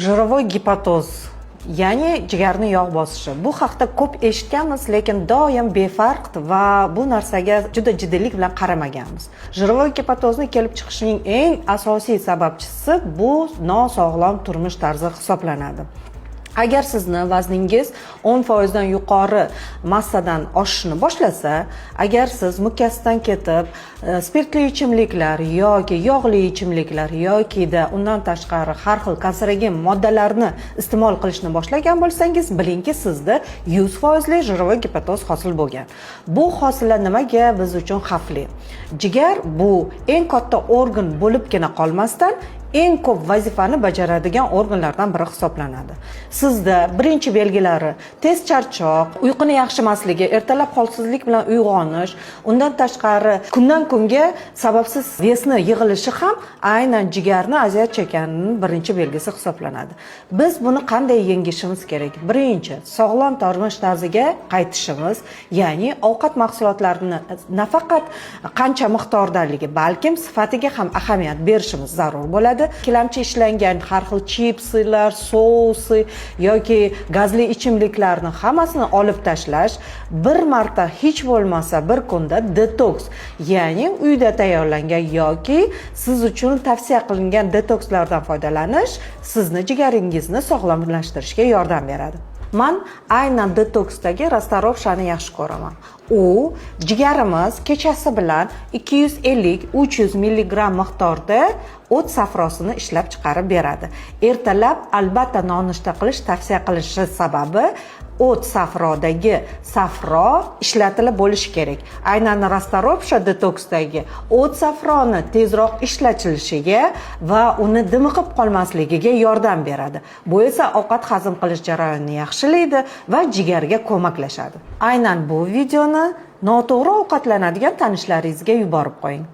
Жировой гепатоз, ya'ni jigarni yog' bosishi. Bu haqda ko'p eshitganmiz, lekin doim befarq va bu narsaga juda jiddiylik bilan qaramaganmiz. Жировой gepatozni kelib chiqishining eng asosiy sababchisi bu nosog'lom turmush tarzi hisoblanadi. Agar sizni vazningiz 10% dan yuqori massadan oshishni boshlasa, agar siz mukkasidan ketib spirtli ichimliklar yoki yog'li ichimliklar yokida undan tashqari har xil kanserogen moddalarni iste'mol qilishni boshlagan bo'lsangiz, bilingki, sizda 100 foizli жировой gepatoz hosil bo'lgan. Bu hosila nimaga biz uchun xavfli? Jigar bu eng katta organ bo'libgina qolmasdan, eng ko'p vazifani bajaradigan organlardan biri hisoblanadi. Sizda birinchi belgilari tez charchoq, uyquni yaxshi emasligi, ertalab holsizlik bilan uyg'onish, undan tashqari kundan kunga sababsiz вес ni yig'ilishi ham aynan jigarni aziyat chekkanini birinchi belgisi hisoblanadi. Biz buni qanday yengishimiz kerak? Birinchi, sog'lom turmush tarziga qaytishimiz, ya'ni ovqat mahsulotlarini nafaqat qancha miqdordaligi, balkim sifatiga ham ahamiyat berishimiz zarur bo'ladi. Ikkilamchi ishlangan har xil chipsilar, sousi yoki gazli ichimliklarni hammasini olib tashlash, bir marta hech bo'lmasa bir kunda detoks, ya'ni uyda tayyorlangan yoki siz uchun tavsiya qilingan detokslardan foydalanish sizni jigaringizni sog'lomlashtirishga yordam beradi. Man aynan detoksdagi расторопша ni yaxshi ko'raman. U jigarimiz kechasi bilan 250-300 milligramm miqdorda o't safrosini ishlab chiqarib beradi. Ertalab albatta nonushta qilish tavsiya qilinishi sababi o't safrodagi safro ishlatilib bo'lishi kerak. Aynan расторопша detoksdagi o't safroni tezroq ishlatilishiga va uni dimiqib qolmasligiga yordam beradi. Bu esa ovqat hazm qilish jarayonini yaxshilaydi va jigarga ko'maklashadi. Aynan bu videoni noto'g'ri ovqatlanadigan tanishlaringizga yuborib qo'ying.